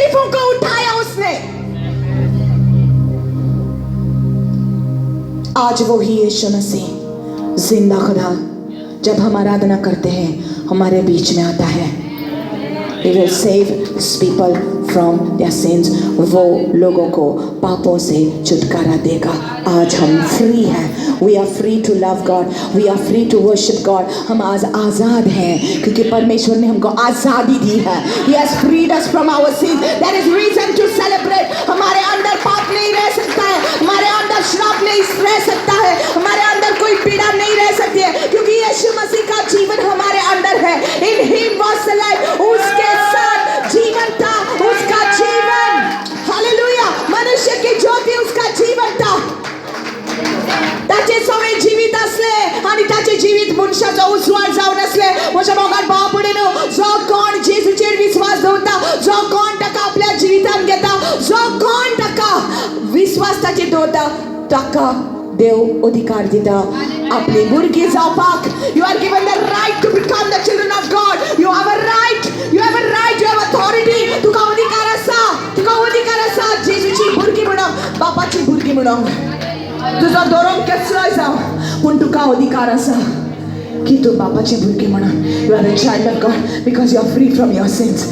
तकलीफों को उठाया उसने। आज वो ही यीशु मसीह जिंदा खुदा जब हम आराधना करते हैं, हमारे बीच में आता है। He will save his people from their sins. वो लोगों को पापों से छुटकारा देगा। आज हम फ्री हैं। We are free to love God. We are free to worship God. हम आज आज़ाद हैं, क्योंकि परमेश्वर ने हमको आज़ादी दी है। He has freed us from our sins. There is reason to celebrate. हमारे अंदर पाप नहीं रह सकता है, हमारे अंदर श्राप नहीं रह सकता है, हमारे अंदर कोई पीड़ा नहीं रह सकती है, क्योंकि यीशु मसीह का जीवन हमारे अंदर है। In him was the life. उसके साथ जीवन था, उसका जीवन, हालेलुया, मनुष्य की ज्योति उसका जीवन था। ताचे सगळे जिवीत असले आणि ताचे जिवीत मनशाचो उजवाड जावन असले। म्हज्या मोगाळ भाव भयणीनो, जो कोण जेजूचेर विश्वास दवरता, जो कोण ताका आपल्या जिवितान घेता, जो कोण ताका विश्वास ताचेर दवरता, ताका देव अधिकार दिता आपली भुरगीं जावपाक। You are given the right to become the children of God. You have a right, you have a right, you have authority. तुका अधिकार आसा, तुका अधिकार आसा जेजूची भुरगीं म्हणूंक, बापाची भुरगीं म्हणूंक। तुजो धर्म केसलोय जावं, पूण तुका अधिकार आसा की तूं बापाची भुरगीं म्हणून। You are a child of God because you are free from your sins.